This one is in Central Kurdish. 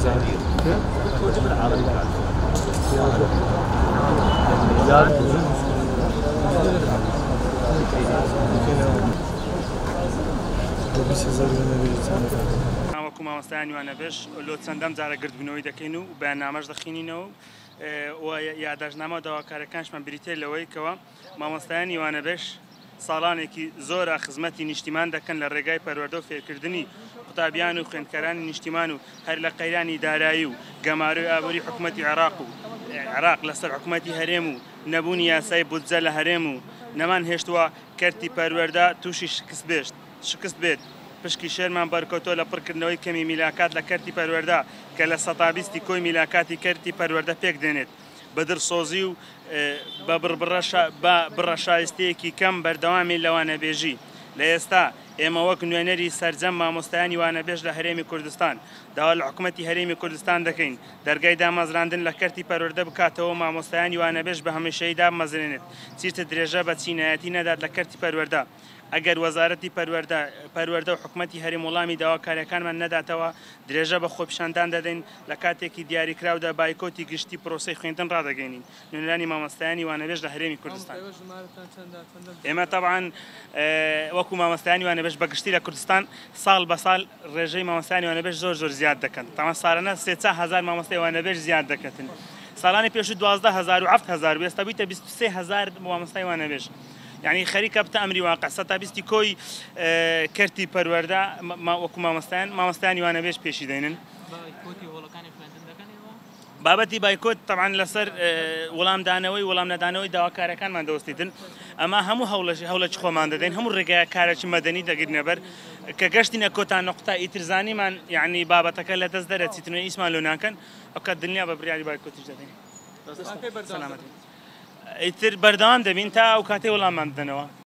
وەکو مامۆستایانی وانەبێژ لۆ چەندەم جارە گردبوونەوەی دەکەین و بەیاننامەش دەخینینەوە و یاداشتنامە و داواکاریەکانشمان بریتیە لەوەی کەوا مامۆستایانی وانەبێژ ساڵانێکی زۆرە خزمەتی نیشتیمان دەکەن لە ڕێگای پەروەردە و فێرکردنی قوتابیان و خوێندکارانی نیشتیمان و هەر لە قەیرانی دارایی و گەمارۆی ئابووری حکومەتی عێراق و عێراق لەسەر حکومەتی هەرێم و نەبوونی یاسای بودجە لە هەرێم و نەمان هێشتووە کەرتی پەروەردە تووشی شکست بێت پشکی شێرمان بەرکەوتووە لە پڕکردنەوەی کەمی میلاکات لە کەرتی پەروەردە کە لە سەتابیستی کۆی میلاکاتی کەرتی پەروەردە پێکدێنێت. بە دڵسۆزی و بە بڕە شایستەیەکی کەم بەردەوامین لە وانەبێژی. لە ئێستا ئێمە وەک نوێنەری سەرجەم مامۆستایانی وانەبێژ لە هەرێمی کوردستان، داوا لە حکومەتی هەرێمی کوردستان دەکەین دەرگای دامەزراندن لە کەرتی پەروەردە بکاتەوە و مامۆستایانی وانەبێژ بە هەمیشەیی دابمەزرێنێت، چیتر درێژە بە چینایەتی نەدات لە کەرتی پەروەردە. ئەگەر وەزارەتی پەروەردە پەروەردە و حکومەتی هەرێم وەڵامی داواکارییەکانمان نەداتەوە، درێژە بە خۆپیشاندان دەدەین، لە کاتێکی دیاریکراودا بایکۆتی گشتی پرۆسەی خوێندن ڕادەگەینین. نوێنەرانی مامۆستایانی وانەبێژ لە هەرێمی کوردستان. ئێمە تەبعەن وەکو مامۆستایانی وانەبێژ بە گشتی لە کوردستان ساڵ بە ساڵ ڕێژەی مامۆستایانی وانەبێژ زۆر زۆر زیاد دەکەن. تەبعەن ساڵانە سێ چا هەزار مامۆستای وانەبێژ زیاد دەکەتن. ساڵانی پێشوو 12 هەزار و 7 هەزار بوو، ئێستا بوویتە 23 هەزار مامۆستای وانەبێژ. یعنی خەریکە بتە ئەمری واقع سەتا بیستی کۆی کەرتی پەروەردە وەکو مامۆستایان مامۆستایانی وانەبێژ پێشی دەینن. بابەتی بایکۆت تەبعەن لەسەر وەڵامدانەوەی وەڵام نەدانەوەی داواکارەکانمان دەوەستیتن ئەما هەموو هەوڵەشی هەوڵێکی خۆمان دەدەین هەموو ڕێگایە کارێکی مەدەنی دەگرینە بەر کە گەشتینە کۆتا نقطە ئیتر زانیمان یعنی بابەتەکە لە دەست دەرەچیتن و ئیسمان لۆ ناکەن ئەو کات دنیا بە بڕیاری بایکۆتیش دەدەین. سەلامەت. ئیتر بەردەوام دەبین تا ئەو کاتەی وەڵاممان بدەنەوە.